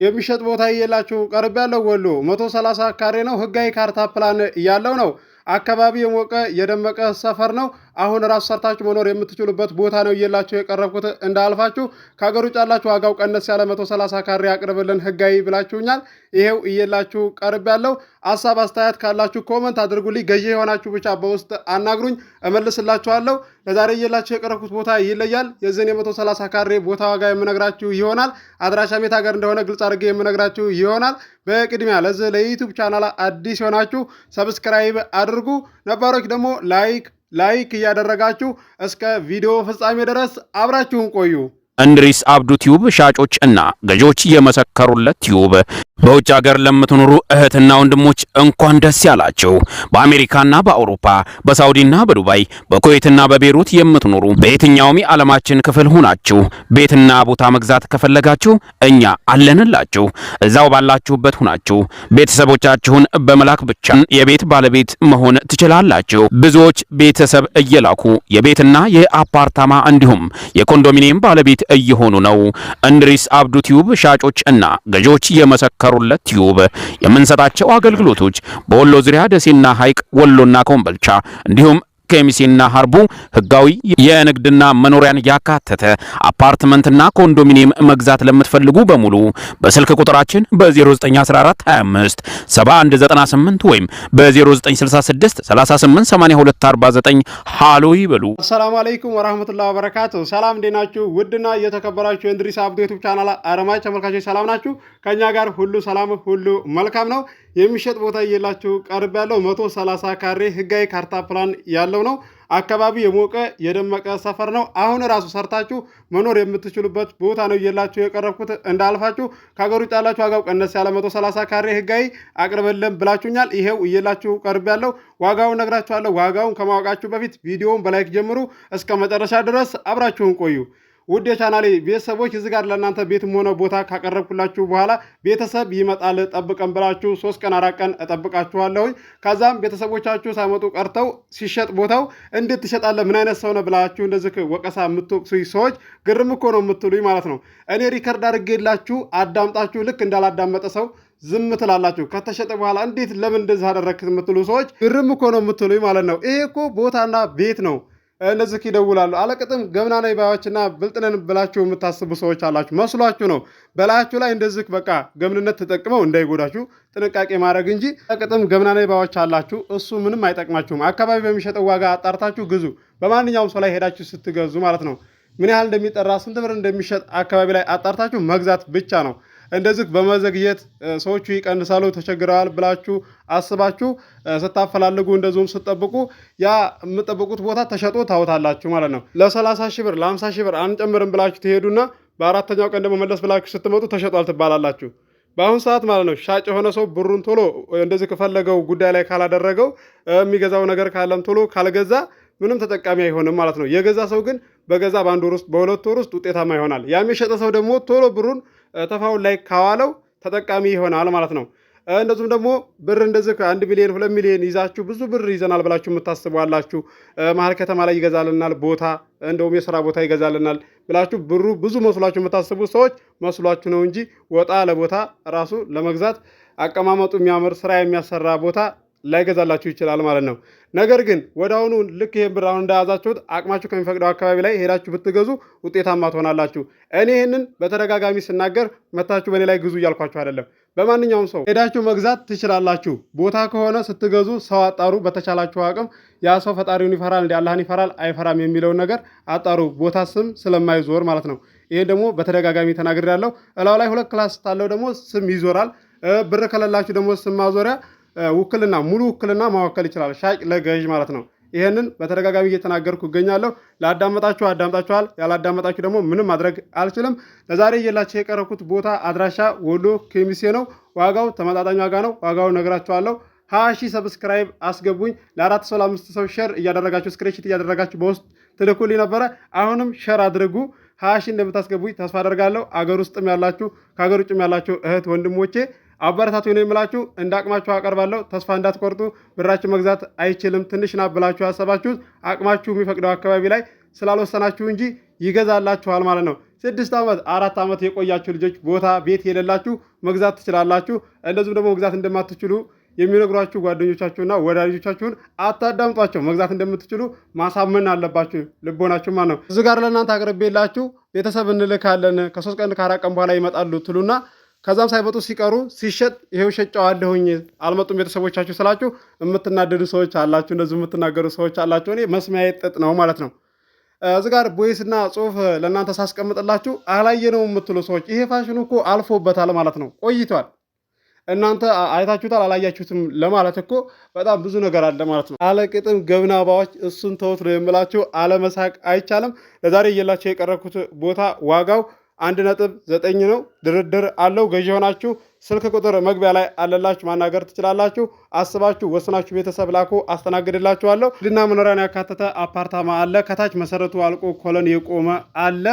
የሚሸጥ ቦታ ይዤላችሁ ቀርቤያለሁ። ወሎ 130 ካሬ ነው። ህጋዊ ካርታ ፕላን ያለው ነው። አካባቢ የሞቀ የደመቀ ሰፈር ነው። አሁን ራሱ ሰርታችሁ መኖር የምትችሉበት ቦታ ነው ይዤላችሁ የቀረብኩት። እንዳልፋችሁ ከሀገር ውጭ ያላችሁ ዋጋው ቀነስ ያለ 130 ካሬ አቅርብልን ህጋዊ ብላችሁኛል። ይሄው ይዤላችሁ ቀርቤያለሁ። ሀሳብ አስተያየት ካላችሁ comment አድርጉልኝ። ገዢ የሆናችሁ ብቻ በውስጥ አናግሩኝ፣ እመልስላችኋለሁ። ለዛሬ ይዤላችሁ የቀረብኩት ቦታ ይለያል። የዚህን የ130 ካሬ ቦታ ዋጋ የምነግራችሁ ይሆናል። አድራሻ የት ሀገር እንደሆነ ግልጽ አድርጌ የምነግራችሁ ይሆናል። በቅድሚያ ለዚህ ለ YouTube channel አዲስ የሆናችሁ subscribe አድርጉ። ነባሮች ደግሞ like like እያደረጋችሁ እስከ ቪዲዮ ፍጻሜ ድረስ አብራችሁን ቆዩ። እንድሪስ አብዱ ቲዩብ ሻጮች እና ገዢዎች የመሰከሩለት ቲዩብ። በውጭ ሀገር ለምትኖሩ እህትና ወንድሞች እንኳን ደስ ያላችሁ። በአሜሪካና በአውሮፓ፣ በሳውዲና በዱባይ፣ በኩዌትና በቤሩት የምትኖሩ፣ በየትኛውም የዓለማችን ክፍል ሁናችሁ ቤትና ቦታ መግዛት ከፈለጋችሁ እኛ አለንላችሁ። እዛው ባላችሁበት ሁናችሁ ቤተሰቦቻችሁን በመላክ ብቻ የቤት ባለቤት መሆን ትችላላችሁ። ብዙዎች ቤተሰብ እየላኩ የቤትና የአፓርታማ እንዲሁም የኮንዶሚኒየም ባለቤት እየሆኑ ነው። እንድሪስ አብዱ ቲዩብ ሻጮች እና ገዢዎች የመሰከሩለት ቲዩብ። የምንሰጣቸው አገልግሎቶች በወሎ ዙሪያ ደሴና ሐይቅ፣ ወሎና ኮምበልቻ እንዲሁም ከሚሴና ሀርቡ ህጋዊ የንግድና መኖሪያን ያካተተ አፓርትመንትና ኮንዶሚኒየም መግዛት ለምትፈልጉ በሙሉ በስልክ ቁጥራችን በ0914 25 7198 ወይም በ0966 38 82 49 ሃሎ ይበሉ። አሰላሙ አለይኩም ወራህመቱላሂ ወበረካቱ። ሰላም፣ እንዴት ናችሁ? ውድና የተከበራችሁ የእንድሪስ አብዱ YouTube channel አድማጭ ተመልካቾች ሰላም ናችሁ? ከኛ ጋር ሁሉ ሰላም፣ ሁሉ መልካም ነው። የሚሸጥ ቦታ ይዤላችሁ ቀርቤያለሁ። 130 ካሬ ህጋዊ ካርታ ፕላን ያለው ነው። አካባቢ የሞቀ የደመቀ ሰፈር ነው። አሁን ራሱ ሰርታችሁ መኖር የምትችሉበት ቦታ ነው ይዤላችሁ የቀረብኩት። እንዳልፋችሁ ከሀገር ውጭ ያላችሁ ዋጋው ቀነስ ያለ 130 ካሬ ህጋዊ አቅርብልን ብላችሁኛል። ይሄው ይዤላችሁ ቀርቤያለሁ። ዋጋውን ነግራችኋለሁ። ዋጋውን ከማወቃችሁ በፊት ቪዲዮውን በ like ጀምሩ። እስከ መጨረሻ ድረስ አብራችሁን ቆዩ። ውድ የቻናሌ ቤተሰቦች፣ እዚህ ጋር ለእናንተ ቤትም ሆነ ቦታ ካቀረብኩላችሁ በኋላ ቤተሰብ ይመጣል ጠብቀን ብላችሁ 3 ቀን 4 ቀን እጠብቃችኋለሁኝ። ከዛም ቤተሰቦቻችሁ ሳይመጡ ቀርተው ሲሸጥ ቦታው እንዴት ትሸጣለህ? ምን አይነት ሰው ነህ? ብላችሁ እንደዚህ ወቀሳ የምትወቅሱኝ ሰዎች ግርም እኮ ነው የምትሉኝ ማለት ነው። እኔ record አድርጌላችሁ አዳምጣችሁ ልክ እንዳላዳመጠ ሰው ዝም ትላላችሁ። ከተሸጠ በኋላ እንዴት ለምን እንደዚህ አደረግክ የምትሉ ሰዎች ግርም እኮ ነው የምትሉኝ ማለት ነው። ይሄ እኮ ቦታና ቤት ነው። እነዚህ ይደውላሉ። አለቅጥም ገምናና ባዮችና ብልጥነን ብላችሁ የምታስቡ ሰዎች አላችሁ። መስሏችሁ ነው። በላያችሁ ላይ እንደዚህ በቃ ገምንነት ተጠቅመው እንዳይጎዳችሁ ጥንቃቄ ማድረግ እንጂ አለቅጥም ገምናና ባዮች አላችሁ። እሱ ምንም አይጠቅማችሁም። አካባቢ በሚሸጠው ዋጋ አጣርታችሁ ግዙ። በማንኛውም ሰው ላይ ሄዳችሁ ስትገዙ ማለት ነው። ምን ያህል እንደሚጠራ፣ ስንት ብር እንደሚሸጥ አካባቢ ላይ አጣርታችሁ መግዛት ብቻ ነው። እንደዚህ በመዘግየት ሰዎቹ ይቀንሳሉ ተቸግረዋል ብላችሁ አስባችሁ ስታፈላልጉ እንደዚሁም ስትጠብቁ ያ የምጠብቁት ቦታ ተሸጦ ታውታላችሁ ማለት ነው። ለ30 ሺህ ብር፣ ለ50 ሺህ ብር አንጨምርም ብላችሁ ትሄዱና በአራተኛው ቀን ደግሞ መለስ ብላችሁ ስትመጡ ተሸጧል ትባላላችሁ። በአሁን ሰዓት ማለት ነው ሻጭ የሆነ ሰው ብሩን ቶሎ እንደዚህ ከፈለገው ጉዳይ ላይ ካላደረገው፣ የሚገዛው ነገር ካለም ቶሎ ካልገዛ ምንም ተጠቃሚ አይሆንም ማለት ነው። የገዛ ሰው ግን በገዛ በአንድ ወር ውስጥ፣ በ2 ወር ውስጥ ውጤታማ ይሆናል። ያም የሸጠ ሰው ደግሞ ቶሎ ብሩን ተፋውን ላይ ካዋለው ተጠቃሚ ይሆናል ማለት ነው። እንደዚሁም ደግሞ ብር እንደዚህ 1 ሚሊዮን፣ 2 ሚሊዮን ይዛችሁ ብዙ ብር ይዘናል ብላችሁ የምታስቡ አላችሁ። መሀል ከተማ ላይ ይገዛልናል ቦታ፣ እንደውም የስራ ቦታ ይገዛልናል ብላችሁ ብሩ ብዙ መስሏችሁ የምታስቡ ሰዎች መስሏችሁ ነው እንጂ ወጣ ለቦታ ራሱ ለመግዛት አቀማመጡ የሚያምር ስራ የሚያሰራ ቦታ ላይገዛላችሁ ይችላል ማለት ነው። ነገር ግን ወደ አሁኑ ልክ ይሄን ብር አሁን እንደያዛችሁት አቅማችሁ ከሚፈቅደው አካባቢ ላይ ሄዳችሁ ብትገዙ ውጤታማ ትሆናላችሁ። እኔ ይህንን በተደጋጋሚ ስናገር መታችሁ በእኔ ላይ ግዙ እያልኳችሁ አይደለም። በማንኛውም ሰው ሄዳችሁ መግዛት ትችላላችሁ። ቦታ ከሆነ ስትገዙ ሰው አጣሩ። በተቻላችሁ አቅም ያ ሰው ፈጣሪውን ይፈራል እንዲ አላህን ይፈራል አይፈራም የሚለውን ነገር አጣሩ። ቦታ ስም ስለማይዞር ማለት ነው። ይህን ደግሞ በተደጋጋሚ ተናግሬያለሁ። እላው ላይ ሁለት class ታለው ደግሞ ስም ይዞራል። ብር ከሌላችሁ ደግሞ ስም ማዞሪያ ውክልና፣ ሙሉ ውክልና ማወከል ይችላል፣ ሻጭ ለገዥ ማለት ነው። ይህንን በተደጋጋሚ እየተናገርኩ እገኛለሁ። ላዳመጣችሁ አዳምጣችኋል፣ ያላዳመጣችሁ ደግሞ ምንም ማድረግ አልችልም። ለዛሬ ይዤላችሁ የቀረብኩት ቦታ አድራሻ ወሎ ኬሚሴ ነው። ዋጋው ተመጣጣኝ ዋጋ ነው። ዋጋው ነግራችኋለሁ። 20,000 subscribe አስገቡኝ። ለአራት ሰው ለአምስት ሰው share እያደረጋችሁ፣ screenshot እያደረጋችሁ በውስጥ ትልኩልኝ ነበረ። አሁንም share አድርጉ። 20,000 እንደምታስገቡኝ ተስፋ አደርጋለሁ። አገር ውስጥም ያላችሁ ከሀገር ውጭም ያላችሁ እህት ወንድሞቼ አበረታቱ ነው የምላችሁ። እንደ አቅማችሁ አቀርባለሁ። ተስፋ እንዳትቆርጡ። ብራችሁ መግዛት አይችልም ትንሽ ናት ብላችሁ ያሰባችሁት አቅማችሁ የሚፈቅደው አካባቢ ላይ ስላልወሰናችሁ እንጂ ይገዛላችኋል ማለት ነው። 6 ዓመት 4 ዓመት የቆያችሁ ልጆች ቦታ ቤት የሌላችሁ መግዛት ትችላላችሁ። እንደዚሁም ደግሞ መግዛት እንደማትችሉ የሚነግሯችሁ ጓደኞቻችሁና ወዳጆቻችሁን አታዳምጧቸው። መግዛት እንደምትችሉ ማሳመን አለባችሁ፣ ልቦናችሁ ማለት ነው። እዚህ ጋር ለእናንተ አቅርቤላችሁ ቤተሰብ እንልካለን ከ3 ቀን ከ4 ቀን በኋላ ይመጣሉ ትሉና ከዛም ሳይመጡ ሲቀሩ ሲሸጥ ይሄው ሸጨዋለሁኝ አልመጡም ቤተሰቦቻችሁ ስላችሁ የምትናደዱ ሰዎች አላችሁ፣ እንደዚሁ የምትናገሩ ሰዎች አላችሁ። እኔ መስሚያዬ ጥጥ ነው ማለት ነው። እዚህ ጋር voice እና ጽሁፍ ለእናንተ ሳስቀምጥላችሁ አላየነው የምትሉ ሰዎች ይሄ ፋሽኑ እኮ አልፎበታል ማለት ነው፣ ቆይቷል። እናንተ አይታችሁታል አላያችሁትም ለማለት እኮ በጣም ብዙ ነገር አለ ማለት ነው። አለቅጥም ገብናባዎች እሱን ተውት ነው የምላችሁ። አለመሳቅ አይቻልም። ለዛሬ እየላቸው የቀረብኩት ቦታ ዋጋው 1.9 ነው። ድርድር አለው። ገዢ የሆናችሁ ስልክ ቁጥር መግቢያ ላይ አለላችሁ፣ ማናገር ትችላላችሁ። አስባችሁ ወስናችሁ ቤተሰብ ላኩ፣ አስተናግድላችኋለሁ። ድና መኖሪያን ያካተተ አፓርታማ አለ። ከታች መሰረቱ አልቆ ኮለን የቆመ አለ።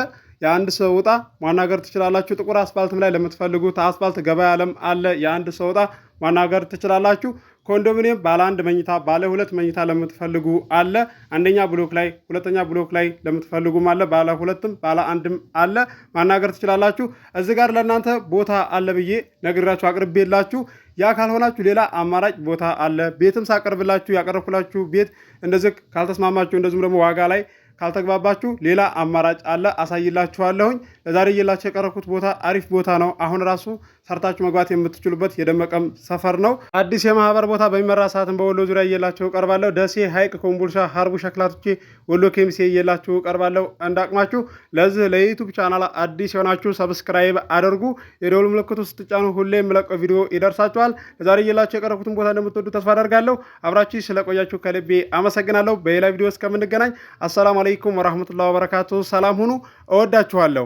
የአንድ ሰው ዕጣ ማናገር ትችላላችሁ። ጥቁር አስፋልትም ላይ ለምትፈልጉት አስፋልት ገበያ ዓለም አለ። የአንድ ሰው ዕጣ ማናገር ትችላላችሁ። ኮንዶሚኒየም ባለ አንድ መኝታ፣ ባለ ሁለት መኝታ ለምትፈልጉ አለ። አንደኛ ብሎክ ላይ፣ ሁለተኛ ብሎክ ላይ ለምትፈልጉም አለ። ባለ ሁለትም ባለ አንድም አለ። ማናገር ትችላላችሁ። እዚህ ጋር ለእናንተ ቦታ አለ ብዬ ነግራችሁ አቅርቤላችሁ ያ ካልሆናችሁ ሌላ አማራጭ ቦታ አለ። ቤትም ሳቀርብላችሁ ያቀረብኩላችሁ ቤት እንደዚህ ካልተስማማችሁ፣ እንደዚሁም ደግሞ ዋጋ ላይ ካልተግባባችሁ ሌላ አማራጭ አለ፣ አሳይላችኋለሁኝ። ለዛሬ እየላችሁ የቀረብኩት ቦታ አሪፍ ቦታ ነው። አሁን ራሱ ሰርታችሁ መግባት የምትችሉበት የደመቀም ሰፈር ነው። አዲስ የማህበር ቦታ በሚመራ ሰዓትን በወሎ ዙሪያ እየላችሁ እቀርባለሁ። ደሴ፣ ሀይቅ፣ ኮምቦልቻ፣ ሀርቡ፣ ሸክላቶቼ፣ ወሎ ኬሚሴ እየላችሁ እቀርባለሁ። እንዳቅማችሁ ለዚህ ለ YouTube channel አዲስ የሆናችሁ subscribe አድርጉ። የደወል ምልክቱ ስትጫኑ ሁሌ የምለቀው ቪዲዮ ይደርሳችኋል። ለዛሬ እየላችሁ የቀረብኩትን ቦታ እንደምትወዱ ተስፋ አደርጋለሁ። አብራችሁ ስለቆያችሁ ከልቤ አመሰግናለሁ። በሌላ ቪዲዮ እስከምንገናኝ السلام عليكم ورحمة الله وبركاته። ሰላም ሁኑ። እወዳችኋለሁ።